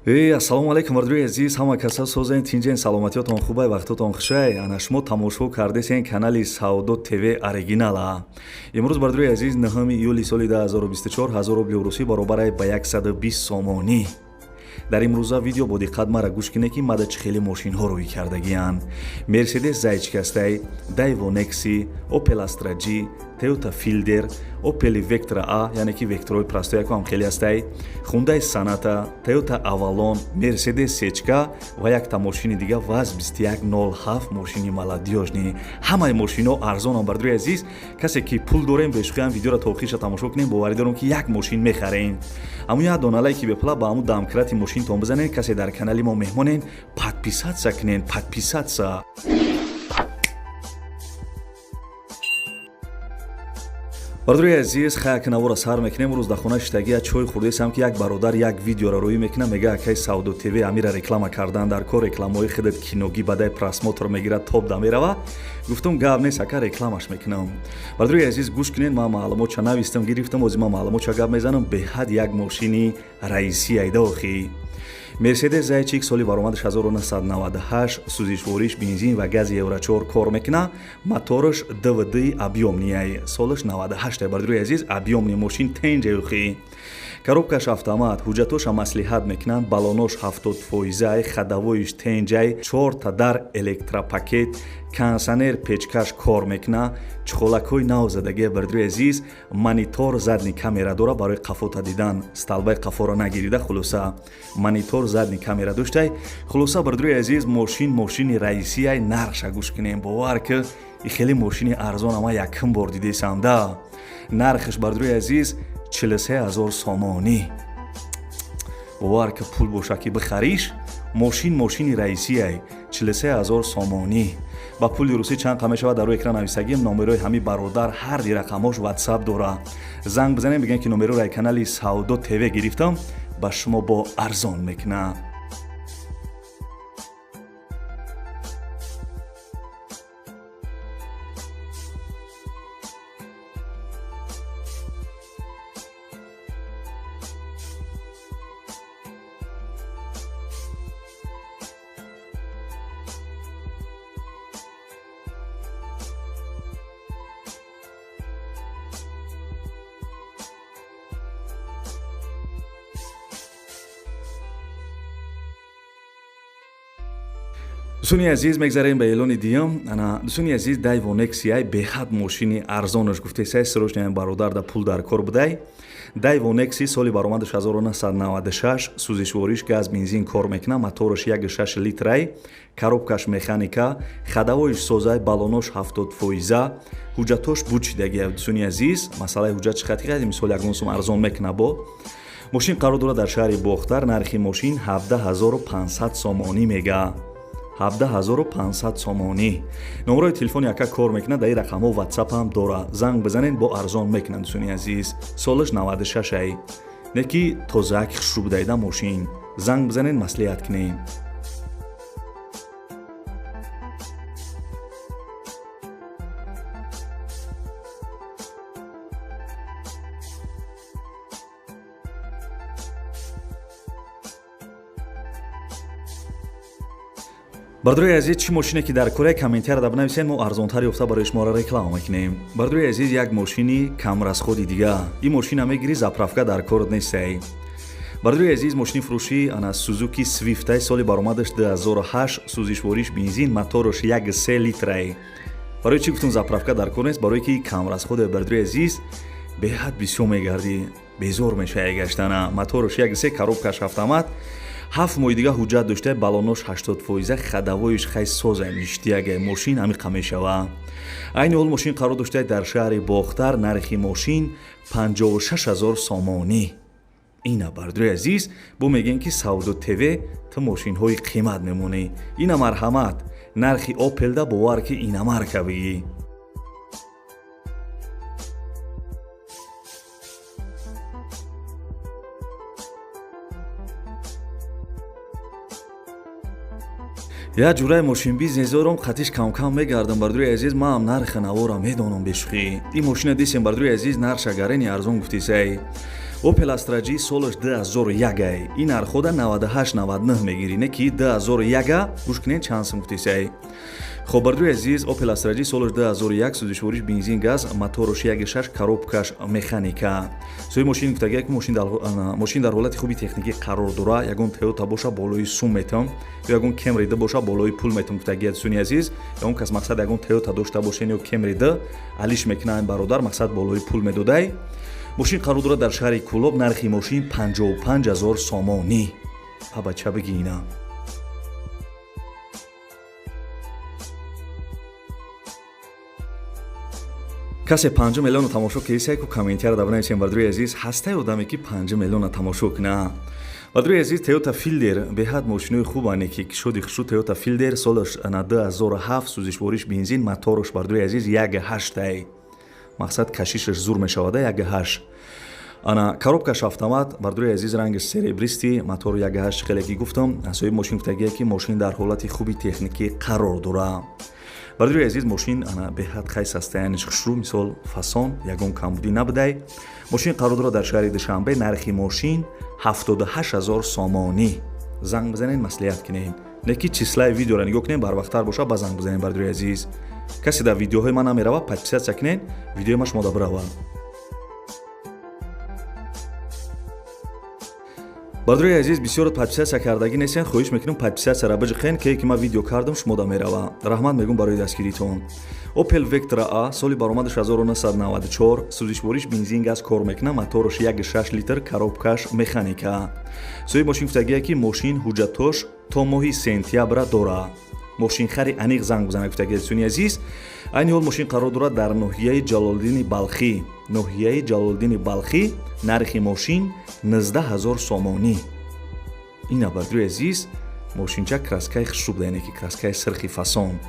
Эй, ассалому алайкум, бардори азиз, ҳама каса созен, тинҷен, саломатиётон хубай, вақтотон хушай. Ана шумо тамошо кардесен канали Савдо ТВ оригинала. Имрӯз, бардори азиз, 9 июли соли 2024, 1000 рубли русӣ баробарай ба 120 сомонӣ. Дар имрӯза видео бо диққат мара гӯш кине, ки мада чӣ хеле мошинҳо рӯй кардагиянд. Мерседес Зайчик астай, Дайво Некси, Опел Астра G, Toyota Fielder, Opel Vectra A, яъне ки векторҳои простой якам хеле астай, Hyundai Sonata, Toyota Avalon, Mercedes Сечка ва якта мошини дига ВАЗ 2107, мошини молодёжный. Ҳамаи мошинҳо арзонанд, бардори азиз. Касе ки пул дорем, бешухиам видеоро то охирша тамошо кунем, боварӣ дорам, ки як мошин мехарем. Аммо як дона лайки бепула ба ҳамун домкрати мошинтон бизанед. Касе дар канали мо меҳмонен, подписаться кунен, подписаться. Бардори азиз, хаяк навора сар мекунем. Рӯз дар хона шиштагия, чой хӯрдесам, ки як бародар як видеоро рӯӣ мекунам, мега: «Акай Савдо ТВ, амира реклама кардан дар кор, рекламаҳои худат киногӣ бадай просмотр мегирад, топ да мерава». Гуфтам: «Гап нест, ака, рекламаш мекунам». Бардори азиз, гӯш кунед, ман маълумотча навистам, гирифтам, ози ман маълумотча гап мезанам. Беҳад як мошини раисӣ айдаохӣ. Мерседес Зайчик, соли баромадаш 1998, сӯзишвориш бензин ва гази Евро 4 кор мекуна, мотораш ДВД объёмный, солаш 98. Бардори азиз, объёмный мошин тенҷаюхӣ, коробкаш автомат, ҳуҷҷатоша маслиҳат мекунанд, балонош 70 фоизай, ходовойш тенҷай, чорта дар электропакет, кондиционер, печкаш кор мекуна, чуқолакҳои нав задагия. Бардори азиз, монитор, задний камера дора барои қафота дидан, столбаи қафоро нагирида. Хулоса, монитор, задний камера доштай. Хулоса, бардори азиз, мошин мошини раисияй. Нархша гӯш кунем, бовар ки и хеле мошини арзон ама якум бор дидесам да. Нархш, бардори азиз, 43 000 сомонӣ. Бовар ки пул боша ки бихариш, мошин мошини раисияй, 43 000 сомонӣ. Ба пули русӣ чанд қа мешавад, дар рӯи экран нависагим. Номерои ҳами бародар, ҳар ди рақамош ватсап дора. Занг бизанем, бигӯем, ки номероро канали Савдо ТВ гирифтам, ба шумо бо арзон мекунад. Дӯстони азиз, мегзарем ба эълони диюм. Ана, дӯстони азиз, Дайво Нексиай, беҳад мошини арзонаш гуфтесай, срочно бародар да пул дар кор будай. Дайво Некси, соли баромадаш 1996, сӯзишвориш газ, бензин кор мекуна, мотораш 1,6 литрай, коробкаш механика, ходовойш созай, балонош 70 фоиза, ҳуҷҷатош бучидагия. Дӯстони азиз, масъалаи ҳуҷҷат чӣ хати, мисол, ягон сум арзон мекуна. Бо мошин қарор дорад дар шаҳри Бохтар, нархи мошин 17 500 сомонӣ мега, 17 500 сомонӣ. Номерои телефони ака кор мекунад, дар ин рақамҳо ватсап ҳам дора. Занг бизанед, бо арзон мекунанд. Дӯстони азиз, солаш 96 ай, не ки тозаак хушрӯ будайда мошин. Занг бизанед, маслиҳат кунем. Бардори азиз, чӣ мошине ки дар кораи, комментарияда бинависед, мо арзонтар ёфта барои шуморо реклама мекунем. Бардори азиз, як мошини камрасходи дига. Ин мошина мегирӣ, заправка дар корот нестай. Бардори азиз, мошини фурӯшӣ ана Сузуки Свифтай, соли баромадаш 2008, сӯзишвориш бензин, мотораш 1,3 литрай. Барои чӣ гуфтум заправка дар кор нест? Барое ки камрасходе, бардори азиз, беҳад бисёр мегардӣ, безор мешавӣ гаштана. Мотораш 1,3, коробкаш автомат, 7 моҳи дига ҳуҷҷат дошта, балонош 80 фоиза, ходовойш хай соза, ништиягай мошин амиқа мешава. Айни ҳол мошин қарор дошта дар шаҳри Бохтар, нархи мошин 56 000 сомонӣ. Ина, бардори азиз, бо мегӯем, ки Савдо ТВ ту мошинҳои қимат мемонӣ. Ина, марҳамат, нархи Опелда, бовар ки иномарка бигӣ. Як ҷураи мошин бизнес дорам, қатиш камкам мегардам. Бардори азиз, маам нархи навора медонам, бешухӣ. Ин мошина дисем, бардори азиз, нархша гарени арзон гуфтисай. Opel Astra G солаш 2001 ай. Ин нархода 98-99 мегирӣ, не ки 2001-а гӯш кунед чанд сум гуфтесай. Хоб, бардори азиз, Opel Astra G солаш 2001, сӯзишвориш бензин газ, мотораш 1.6, коробкаш механика. Соҳиби мошин гуфтагия ки мошин дар ҳолати хуби техникӣ қарор дора, ягон Toyota боша болои сум метам, ё ягон Camry д боша болои пул метам гуфтагия, дӯстони азиз. Ягон кас мақсад ягон Toyota дошта бошен ё Camry д алиш мекунам ин бародар, мақсад болои пул медодай. Мошин қарор дорад дар шаҳри Кӯлоб, нархи мошин 55 000 сомонӣ. Ҳа бача, бигӣ ина. Касе 5 миллиона тамошо кардисай ку, комментияро да бинависем. Бардори азиз, ҳастай одаме ки 5 миллиона тамошо куна? Бардори азиз, Toyota Fielder беҳад мошинои хубане ки кишоди хушрӯ. Toyota Fielder солаш на 2007, сӯзишвориш бензин, мотораш, бардори азиз, 1.8-ай. Мақсад кашишаш зур мешавада, 1.8. Ана коробкаш автомат, бардори азиз, ранги серебристый, мотор 1.8, хеле ки гуфтам. Соҳиби мошин гуфтагие ки мошин дар ҳолати хуби техникӣ қарор дорад. Бардори азиз, мошин ана беҳад хай состояниш хушрӯ, мисол фасон, ягон камбудӣ набудай. Мошин қарор дорад дар шаҳри Душанбе, нархи мошин 78 000 сомонӣ. Занг бизанед, маслиҳат кунед, не ки числаи видеоро нигоҳ кунед, барвақттар боша ба занг бизанед. Бардори азиз, касе дар видеоҳои ман намерава, подписаться кунед, видеои ман шумо да бирава. Бардори азиз, бисёр подписаться кардагӣ нестен, хоҳиш мекунем, подписатьсяра биҷиқен, ке ки ман видео кардам, шумо да мерава. Раҳмат мегӯм барои дастгиритон. Opel Vectra A, соли баромадаш 1994, сӯзишвориш бензин газ кор мекунад, мотораш 1.6 литр, коробкаш механика. Соҳиби мошин гуфтагие ки мошин ҳуҷҷатош то моҳи сентябра дорад. Мошинхари аниқ занг бизанад гуфтагие, дӯстони азиз. Айни ҳол мошин қарор дорад дар ноҳияи Ҷалолиддини Балхӣ, ноҳияи Ҷалолиддини Балхӣ. Нархи мошин 19 000 сомонӣ. Ина, бардори азиз, мошинча краскаи хушрӯ буда, яъне ки краскаи сирхи фасон.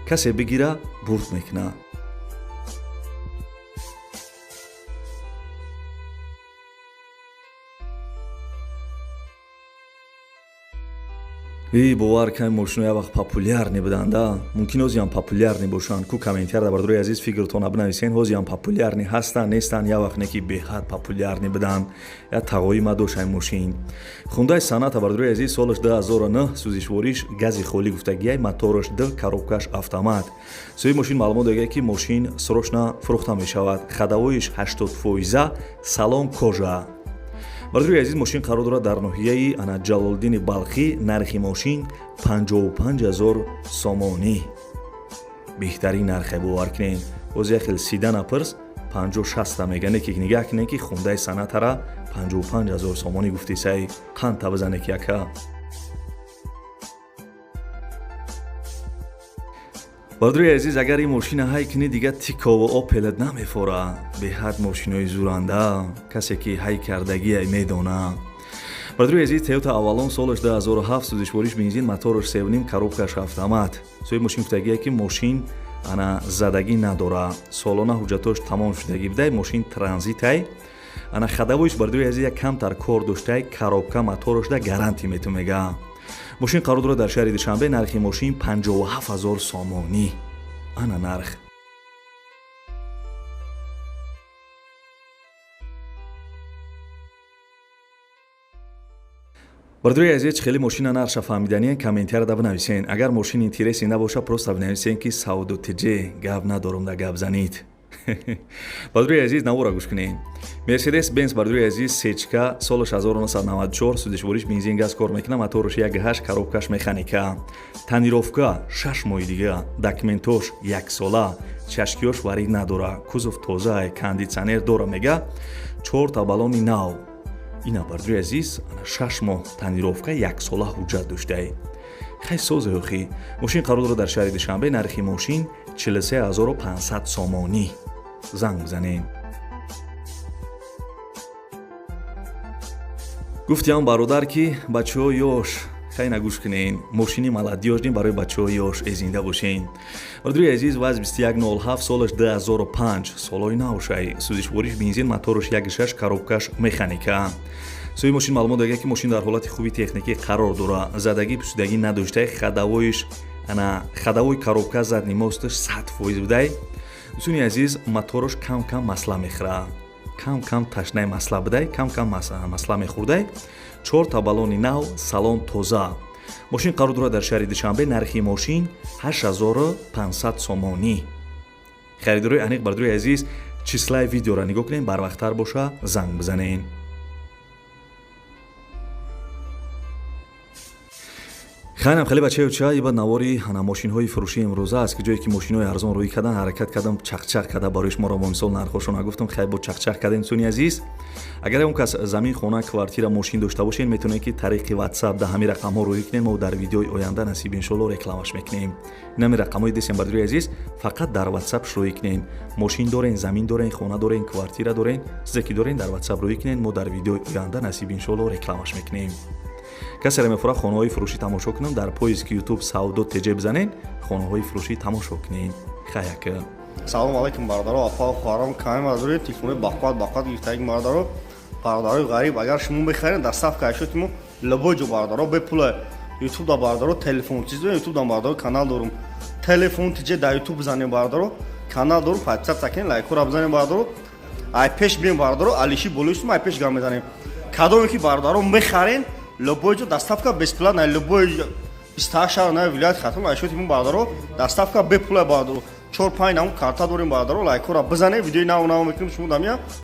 Касе бигира, бурд мекунад. И бовар кай, мошино як вақт популярный буданда, мумкин ҳозиам популярный бошанд ку. Комментария, бардори азиз, фикртона бинависен, ҳозиам популярный ҳастанд, нестанд? Як вақт не ки беҳад популярный буданд. Як тағои ма дошт ай мошин, Хундай Соната, бардори азиз, солаш 2009, сӯзишвориш гази холӣ гуфтагиай, мотораш д, коробкаш автомат. Соҳиби мошин маълумот догия ки мошин срочно фурӯхта мешавад, ходовоиш 80 фоиза, салон кожа. Бардори азиз, мошин қарор дорад дар ноҳияи ана Ҷалолиддини Балхӣ, нархи мошин 55 000 сомонӣ. Беҳтарин нархе, бовар кунед. Боз як хел сида напирс, 50-60 мегане ки нигаҳ кунед ки Хундай Сонатара 55 000 сомонӣ гуфтисай, қандта бизане ки яка. Бардори азиз, агар ин мошина ҳай кунӣ, дига Тикову Опелат намефора. Беҳад мошинои зуранда, касе ки ҳай кардагиай медона. Бардори азиз, Toyota Avalon, солаш 2007, сӯзишвориш бензин, мотораш 3.5, коробкаш автомат. Соҳиби мошин гуфтагие ки мошин ана задагӣ надора, солона ҳуҷҷатош тамом шудагӣ будай, мошин транзитай. Ана ходовоиш, бардори азиз, як камтар кор доштай, коробка моторашда гарантия мету мега. Мошин қарор дорад дар шаҳри Душанбе, нархи мошин 57 000 сомонӣ. Ана нарх. Бардори азиз, хеле мошина нархша фаҳмиданиян, комментария да бинависен. Агар мошин интересный набоша, просто бинависен ки Савдо ТЖ, гап надорум, да гап занид. Бардори азиз, навора гӯш кунед. Мерседес Бенз, бардори азиз, сечка, солаш 1994, сӯзишвориш бензин газ кор мекунад, мотораш 1.8, коробкаш механика, тонировка 6 моҳи дига, документош яксола, чашкиёш варид надора, кузов тоза, кондитсионер дора мега, чорта баллони нав. Ина, бардори азиз, ана 6 моҳ тонировка, яксола ҳуҷҷат доштаи, хай созе охи. Мошин қарор дорад дар шаҳри Душанбе, нархи мошин 43 500 сомонӣ. Занг бизанед. Гуфтиам, бародар, ки бачаҳо ёш, хай нагӯш кунен, мошини молодёжный барои бачаҳои ёш, эзинда бошен. Бардори азиз, ВАЗ 2107, солаш 2005, солҳои навшай, сӯзишвориш бензин, мотораш 1.6, коробкаш механика. Соҳиби мошин маълумот додага ки мошин дар ҳолати хуби техникӣ қарор дорад, задагӣ пусидагӣ надоштай, ходовоиш ана ходовой, коробка, задний мосташ 100% будай. Дӯстони азиз, мотораш кам кам масла мехӯрад. Кам кам ташнаи масла будай, кам кам масла мехӯрдай. Чорта баллони нав, салон тоза. Мошин қарор дорад дар шаҳри Душанбе. Нархи мошин 8500 сомонӣ. Харидорои аниқ, бардорои азиз, числаи видеоро нигоҳ кунем, барвақттар боша, занг бизанен. Хайнам хеле, бачаюча, иба навори ана мошинҳои фурӯшии имрӯза аст, ки ҷое ки мошинҳои арзон рӯй кардан, ҳаракат кардам, чақчақ карда барои шуморо. Мо мисол нархҳошо нагуфтам, хай, бо чақчақ кардем. Суни азиз, агар он кас замин, хона, квартира, мошин дошта бошед, метавонед, ки тариқи WhatsApp да ҳамин рақамҳо рӯй кунед. Мо дар видеои оянда, насиб иншоалло, рекламаш мекунем. Инами рақамҳои десем, бардорои азиз, фақат дар WhatsApp рӯй кунед. Мошин дорен, замин дорен, хона дорен, квартира дорен, чизе ки дорен, дар WhatsApp рӯй кунед. Мо дар видеои оянда, насиб иншоалло, рекламаш мекунем. Касеро мефурад хонаҳои фурӯшӣ тамошо кунам, дар поиски Ютуб «Савдо ТЖ» бизанед, хонаҳои фурӯшӣ тамошо кунед. Хаяка. Салому алайкум, бародаро, апа, хоҳарон. Каме мазури телефони бақват бақват гирифтаги, бародаро, бародарои ғариб. Агар шумо мехаред, доставка айшоти мо любой ҷо, бародаро, бепула. Ютуб да, бародаро, телефон чиз, Ютуб да, бародаро, канал дорум, «Телефон ТЖ» дар Ютуб бизанем, бародаро, канал дорум. Подписаться кунед, лайкҳоро бизанем, бародаро. Ай пеш бием, бародаро, алиши болои ай пеш гам мезанем. Кадоме ки, бародаро, мехарен, любой ҷо доставка бесплатно, любой 28 шаҳр на вилояти Хатлон айшоти мо, бародаро, доставка бепула, бародаро. Чор панҷ намуд карта дорем, бародаро. Лайкҳоро бизанед, видеои нав нав мекунем шумо дамия.